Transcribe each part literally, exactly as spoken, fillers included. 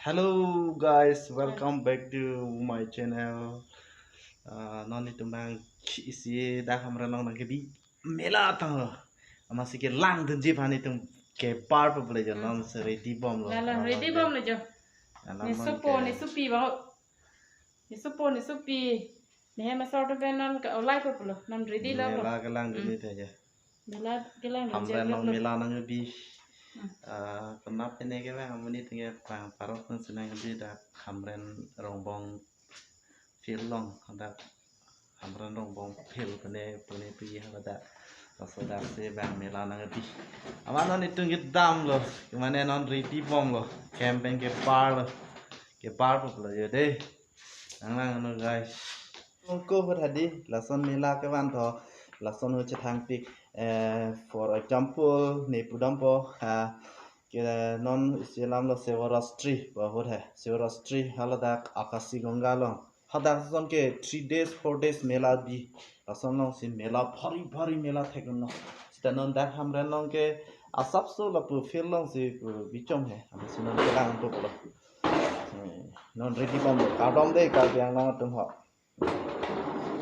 Hello guys, welcome back to my channel. Ah, non itum bang isi dak Hamren along nangkebi mela tanglo. Amatsi kelangdunji aphan itum kebar po pule jo, non si ready bomlo. Lalo, non ready ke bomlo jo. Alam ne non sopo, ke ne sopi ba. Ne sopo, ne sopi. Ne hem asor atum pen non ke olai po pulo. Non ready lo. Mela kelangdun, hmm, ni thaja. Mela kelangdun Hamren along mela nangkebi. Hmm. Ah, konat pine ke bang amonit ke pang parok nangsi nangkebi dak Hamren Rongbong field along, dak Hamren Rongbong field pine pine pi ha dak. Laso dak si bang mela nangkebi. Amat non itum kedamlo, kemane non ready bomlo, camp pen kebarlo, kebar po pulo jo dei. Nang lang no guys. Ko ahut hadi, lason mela kevan tho, lason ahut chethangpik. Eh, for example, ne pudampo, ha, ke non isi alam lo Shivarastri, bahut hai, Shivarastri, haladak Akashi Ganga along. Hadak ason ke three days, four days mela bi. Lason alongsi mela bhari bhari mela thekdunlo. Seta non dak Hamren along ke asapso lapu field alongsi pu bichom hai. Amatsi non kelang toklo. Hmm, non ready bomlo. Kardom dei Karbi Anglong atum ho.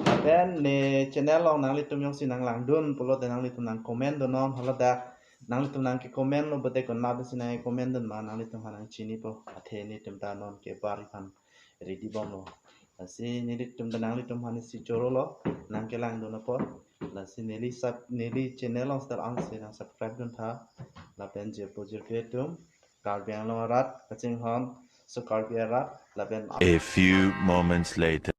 Lapen ne channel along nanglitum jongsi nanglangdun pulote nanglitum nang comment dunnon, haladak nanglitum nangke comment lo, bote konat si nang comment dun ma nanglitum aphan nangchinipo. Athe netum ta non kebar aphan ready bomlo. Lasi nelitum ta nanglitum aphan isi chorolo, nangkelangdun apot. Lasi neli sub, neli channel along seta ansi nang subscribe duntha. Lapen jirpo jirpi atum, Karbi Anglong arat kachinghon, so Karbi arat, lapen A few moments later.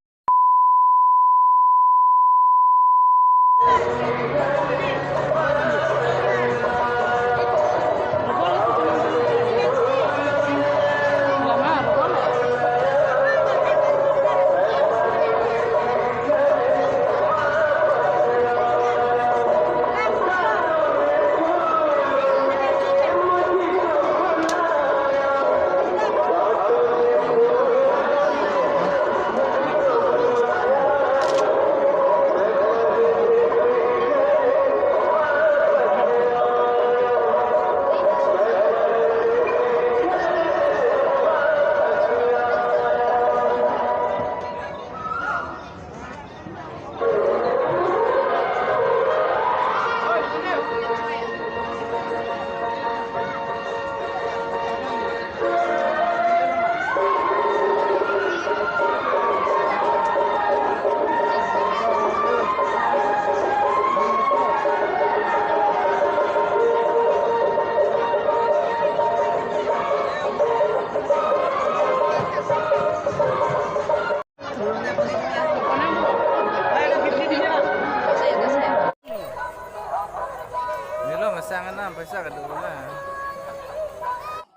Nilo masang na, paisa kado na.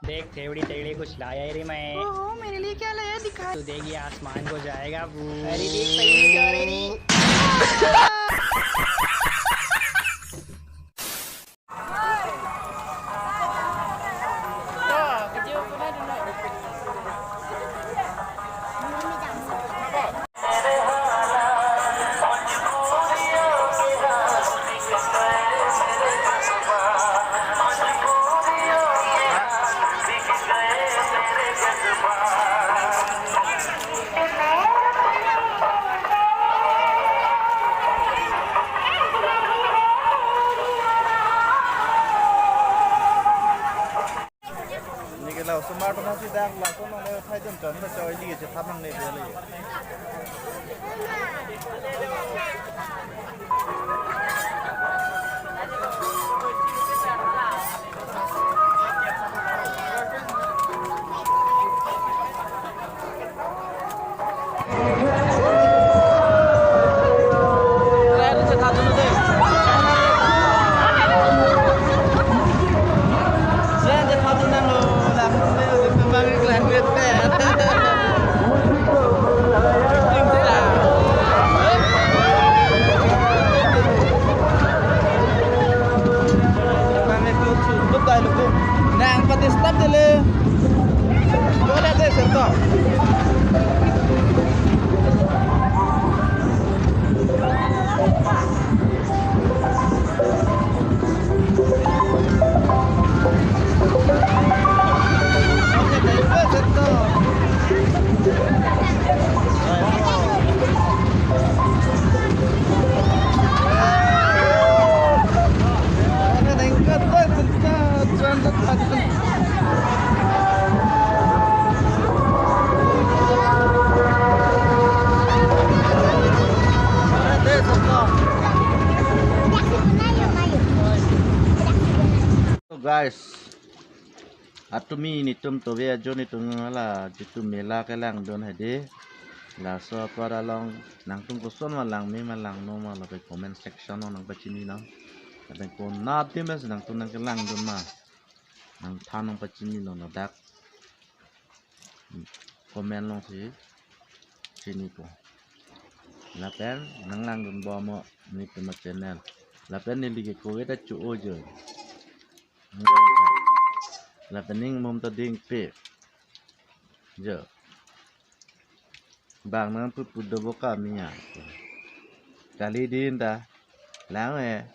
देख, थेवड़ी तेवड़ी कुछ लाया ही नहीं मैं। ओहो, मेरे लिए क्या लाया, दिखा। तू देख, ये आसमान को जाएगा वो। अरे देख, सही में जा रही नहीं। Nike la osomar pen hasi dak lason nongle thai dun ton ta choi li ke chethan nangne beli. Guys, atumi nitum tove ajo nitum hala jitu mela kelangdun hedi. Laso apor along nangtum koson ma langme ma langno ma lapen comment section along nangpachini nang. Lapen konat adim es nangtum nangkelangdun ma nangthan nangpachini nang ladak comment alongsi chinipo. Lapen nanglangdunbom mo nitum a-channel. Lapen neli ke covid achu ojo. Lapen ning mum ta dingpe. Jo. Bang nang put put dobo kami ya. Kali din ta. Lang eh.